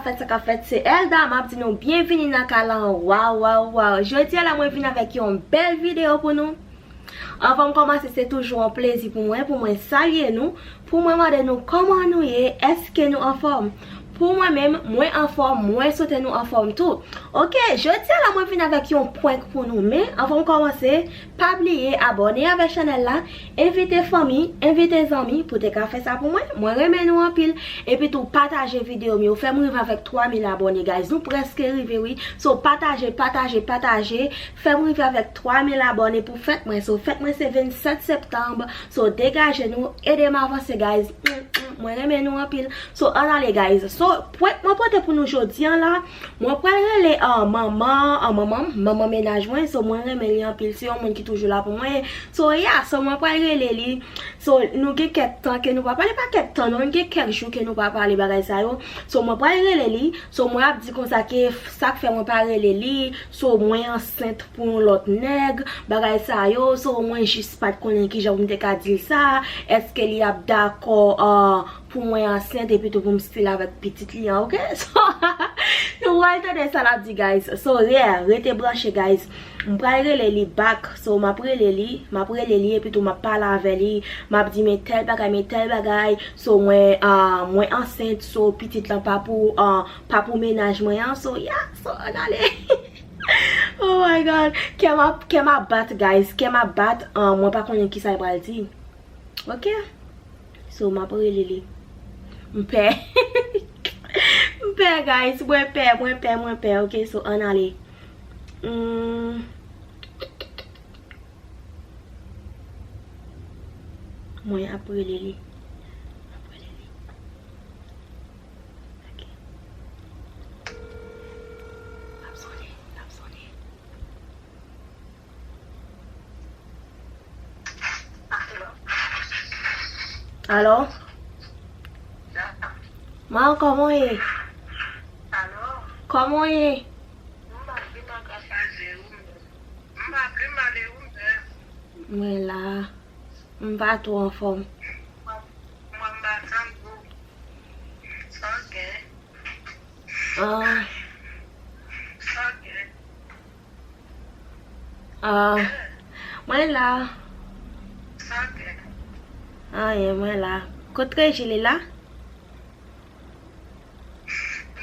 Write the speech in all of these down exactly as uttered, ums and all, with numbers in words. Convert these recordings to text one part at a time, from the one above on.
Fèt sa k ap fèt, se Elda, m ap di nou byenvini nan kay la. Waw, waw, waw. Jodi a la, mwen vin avèk yon bèl videyo pou nou. Anvan m kòmanse, se toujou yon plezi pou mwen, pou mwen salye nou, pou mwen mande nou kòman nou ye, èske nou anfòm? Pou mwen menm, mwen anfòm, mwen swete nou anfòm tou. Oke, jodi a la, mwen vin avèk yon prank pou nou, men anvan m kòmanse, pa bliye abòne avèk chanèl la, envite fanmi, envite zanmi pou te ka fè sa pou mwen. Mwen renmen nou anpil. Epi tou, pataje videyo m yo. Fè m rive avèk twa mil abòne, guys. Nou prèske rive, wi. So, pataje, pataje, pataje. Fè m rive avèk twa mil abòne pou fèt mwen. So, fèt mwen se vennsèt septanm. So, degaje nou, ede m avanse, guys. Mm, mm, mwen renmen nou anpil. So, ann ale, guys. So, prank mwen pote pou nou jodi a la, mwen pral rele, ah, manman, ah, manman, manman mennaj mwen. So, mwen renmen li anpil. Se yon moun ki toujou la pou mwen. So, yeah, so mwen pral rele li. So, nou gen kèk tan ke nou pa pale, pa kèk tan, non, gen kèk jou ke nou pa pale bagay sa yo. So, mwen pral rele li. So, mwen ap di konsa ke f- sa k fè mwen pa rele li. So, mwen ansent pou yon lòt nèg, bagay sa yo. So, mwen jis pa t konnen kijan pou m te ka di l sa. Èske li ap dakò, ah, pou mwen ansent epi tou pou m still avèk pitit li an, oke? So, nou pral tande sa l ap di, guys. So, yeah, rete branche, guys. M pral rele li back. So, m ap rele li, m ap rele li, epi tou m ap pale avè li. M ap di, men tèl bagay, men tèl bagay. So, mwen, ah, mwen ansent, so, pitit lan pa pou, ah, pa pou mennaj mwen an. So, yeah, so, ann ale. Oh my God. Kè m ap, kè m ap bat, guys. Kè m ap bat, ah, mwen pa konnen kisa l pral di. Oke? So, m ap rele li. M pè. M pè, guys. Mwen pè, mwen pè, mwen pè. Oke, so, ann ale. Hmm. Mwen ap rele li. M ap rele li. Oke. L ap sonnen, l ap sonnen. Alo? Alo? Kòman w ye? Alo? Kòman w ye? M pa, m pa ka faze ou. M pa pi mal e ou menm? Mwen la. M pa twò anfòm. Mwen, mwen m pa tann ou. Sa w gen? Ah. Sa w gen? Ah, mwen la. Sa w gen? Anyen, mwen la. Kot Reji, li la?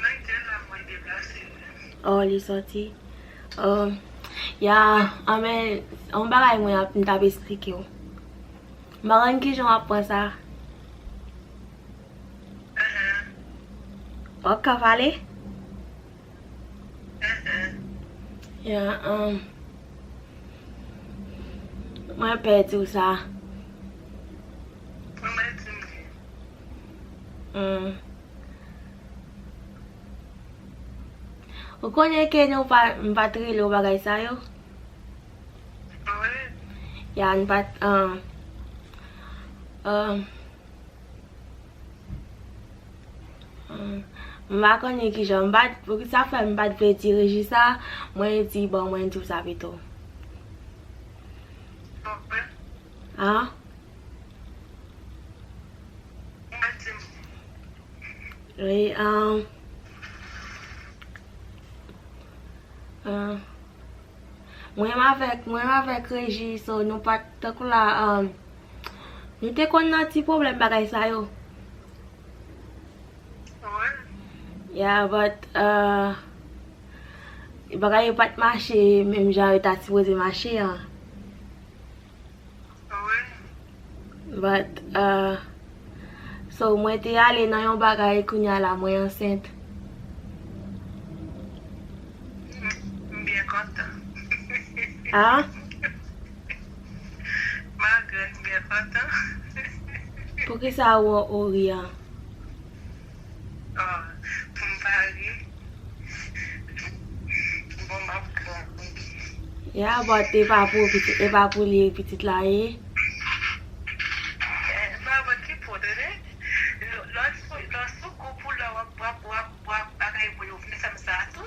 Nan kè la mwen deplase. Oh, li sòti. Oh, ya, anben, yon bagay mwen ap, m t ap esplike w. M pa konn kijan w ap pran sa. Ahan. W ap ka pale? Ahan. Ya, um, mwen pè di w sa. Mwen mwen di m li. Hmm. Ou konnen ke nou pa, m pa t rele w bagay sa yo? Wi. Ya, m pa t, um, um, Hmm, m pa konnen kijan, m pa t, poukisa fè m pa t vle di Reji sa, mwen di, bon, mwen di w sa pito. An? Wi, an, an, mwen avèk, mwen avèk Reji, so nou pa t tankou la, um, nou te konn nan ti pwoblèm bagay sa yo. Yeah, but, uh, bagay yo pa t mache menm jan yo ta sipoze mache an. But, uh, so, mwen te ale nan yon bagay, kounye a la, mwen ansent. M byen kontan. Ah? Malgre m byen kontan. Poukisa ou, ou ri an? Oh, pou m pa ri. Bon, m ap kraze. Ya, but e pa pou pitit, e pa pou li pitit la ye. Eh, m pa wè ki pou tande. Lò, lò sou, lò sou kou pou lò w ap, w ap, w ap, w ap bagay pou yo vin fè m sa tou.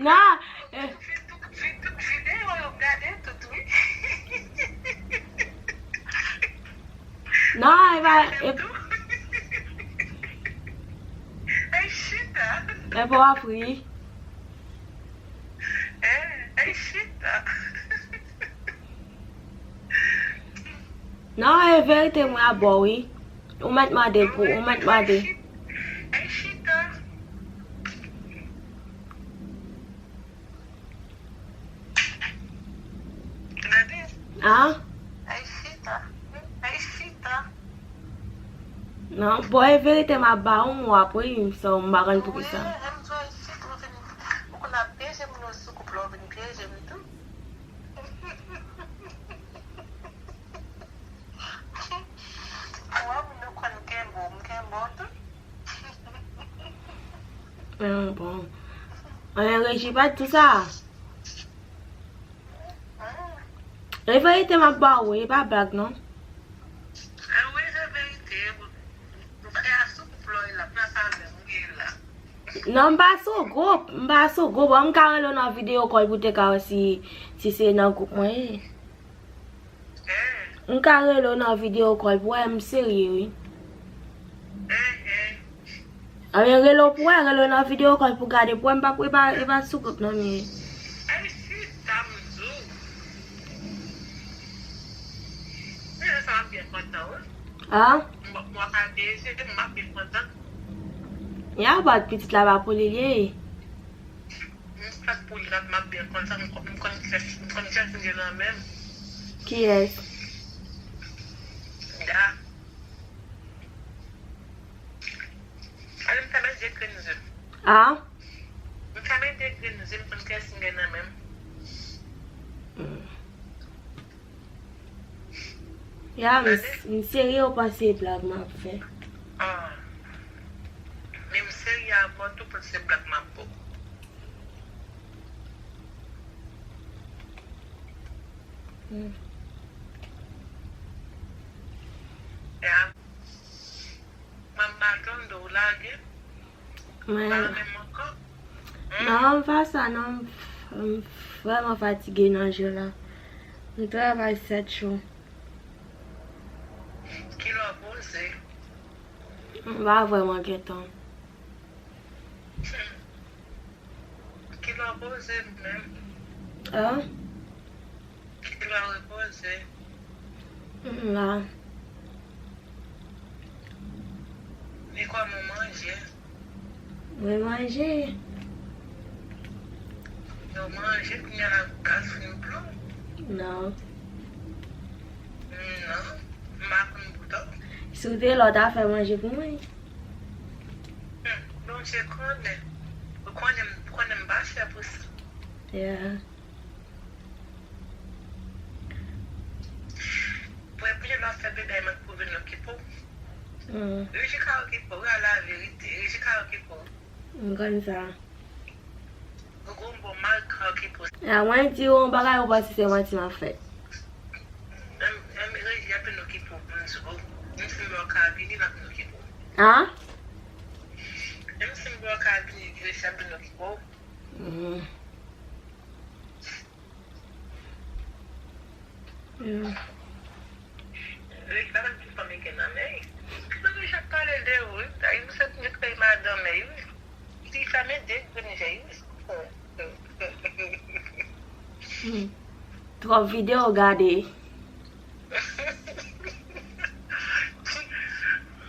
Non. Vin tout, vin tout videyo yo m gade tout, wi. Non, e pa, e, e pa w ap ri. Eh, eh, chita. Non, e verite mwen ap ba w, wi. Ou mèt mande pou, ou mèt mande. Eh, chita. Tande? Ah? Eh, chita. Eh, chita. Non, bon, e verite m ap ba w, m w ap ri, m sa, m pa konn poukisa. Wi, m di w, chita, ou vin, ou konn ap pyeje moun yo sou koup la, ou vin pyeje m tou. Ou wè moun yo konn kenbe w, m kenbe w tou. Ah, bon. Anyen, Reji pa di sa. E verite m ap ba w, e pa blag, non. Ah wi, se verite. Ou fè a sou koup la, l ap nan sa avè m, wi, la. Non, m pa sou gwoup, m pa sou gwoup. M ka rele w nan videyo kòl pou te ka wè si, si se nan gwoup mwen ye. M ka rele w nan videyo kòl pou wè, m serye, wi. Anyen, rele w pou wè, rele w nan videyo kòl pou gade pou wè, m pa, e pa, e pa sou gwoup non m ye. Ah? Ya, bat pitit la pa pou li l ye. M fèt pou li la, m ap byen konn sa, m konn, m konn kiyès, m konn kiyès m gen nan men m. Kiyès? Da. Ale m fèmen de grenn zye m. Ah? M fèmen de grenn zye m, m konn kiyès m gen nan men m. Ya, m, m serye, ou panse e blag m ap fè? Ah. Men m serye avè w tou, panse se blag m ap ba w. Hmm. Ya. Manman tande w lage. Mwen. Pa menm ankò. Hmm? Non, m pa sa non, m, m vrèman fatige nan jou la. M travay sèt jou. Kilè w poze? M pa vrèman gen tan. Hmm. Kilè w poze menm? Ah? Kilè w repoze? M la. E kòman w manje? Mwen manje. Yo manje, kounye a la gaz fin pran w? Non. Non, m pa konn bouton. Si w te la, w ta fè manje pou mwen. Hmm, Bondye konnen. Ou konnen, ou konnen m pa chè pou sa. Yeah. Premye lè w ap fè bebe a, mwen pou vin okipe w. Mm. Reji ka okipe w, wi, a la verite. Reji ka okipe w. M konn sa. Ou gon bon mari ka okipe w. A mwen di w yon bagay, ou panse se manti m ap fè. Menm, menm Reji ap vin okipe w, m di w. Menm si m wè w ka vini, l ap vin okipe w. Ah? Menm si m wè w ka vini, Reji ap vin okipe w. Mm. Wi, pa konn ki fanm li gen nan men l. Kisa Reji ap pale de ou, wi? Ay, misye t nèk fèy madanm li, wi. Li fèmen de grenn je, wi. Hmm. Twòp videyo gade.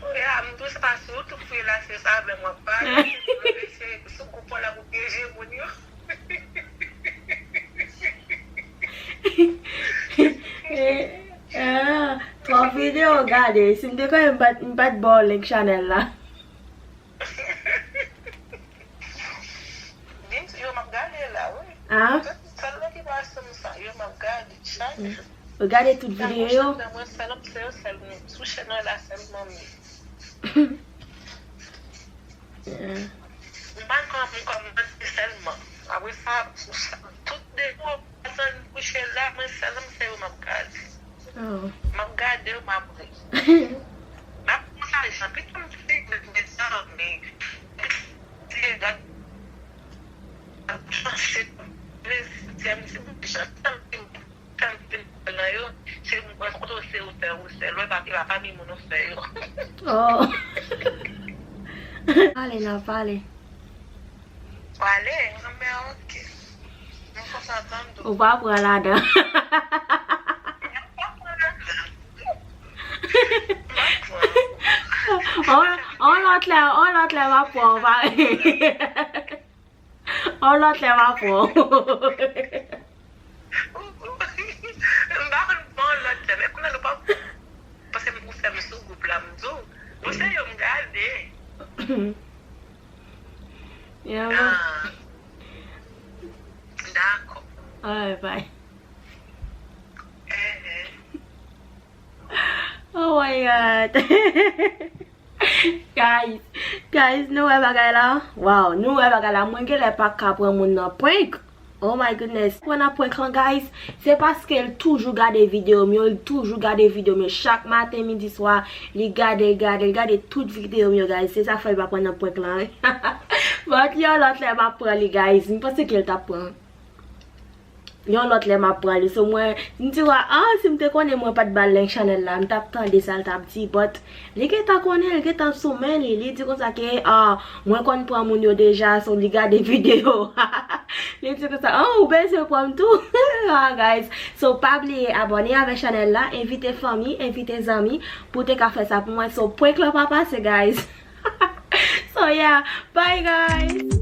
Wi, a, m tou se pa sou tout fouye la, se sa avè m w ap pale. Se sou gwoup la pou pyeje moun yo. Eh, ah, twòp videyo gade. Si m te konnen, m pa t, m pa t ba w link chanèl la. Di m si yo m ap gade la, wi. Ah? Tout sèl lè ki pa sou m sa, yo m ap gade chak jou. Ou gade tout videyo yo? Mwen sèl, se yo sèl m sou channel la sèlman m ye. Yeah. M pa kòm, m kòmanse sèlman. Apre sa, tout de jou, pandan m kouche la, mwen sèlman se yo m ap gade. Oh. M ap gade yo, m ap ri. M ap konn sa jan, pito m te di mezanmi, se gad, m ap panse, mezanmi, se pou jan, tanpri. Tanpri nan yo, se mwen kote w se ou fè ou sèl. Mwen pa, e pa fanmi moun ou fè yo. Oh. Pale nan pale. Pale, men ok. Mwen konsa tann tou. Ou pa pran ladan. Mwen pa pran ladan. Mwen pa pran. On on lòt lè, on lòt lè m ap pran ou pa. On lòt lè m ap pran ou. M pa konn bon lòt lè, men kounye a nou pa, paske m pou fè m sou gwoup la, m di w. Mwen se yo m gade. Yeah, man. Ah. Dakò. Alright, bye. Eh, eh. Oh my God. Guys, guys, nou wè bagay la? Wow, nou wè bagay la. Mwen genlè pa ka pran moun nan prank. Oh my goodness. Pran nan prank lan, guys, se paske l toujou gade videyo m yo, l toujou gade videyo m yo. Chak maten, midi, swa, li gade, l gade, l gade tout videyo m yo, guys. Se sa fè l pa pran nan prank lan. But yon lòt lè m ap pran li, guys. M panse ke l t ap pran. Yon lòt lè m ap pran li. So mwen, m di, wa, ah, si m te konnen mwen pa t ba l link channel la, m t ap tande sa l t ap di. But li gentan konnen, li gentan sou men li. Li di konsa ke, ah, mwen konn pran moun yo deja, so li gade videyo. Li di konsa, ah, ou bezwen pran m tou? Ah, guys. So pa bliye abòne avèk channel la, envite fanmi, envite zanmi pou te ka fè sa pou mwen. So prank lan pa pase, guys. So yeah, bye guys.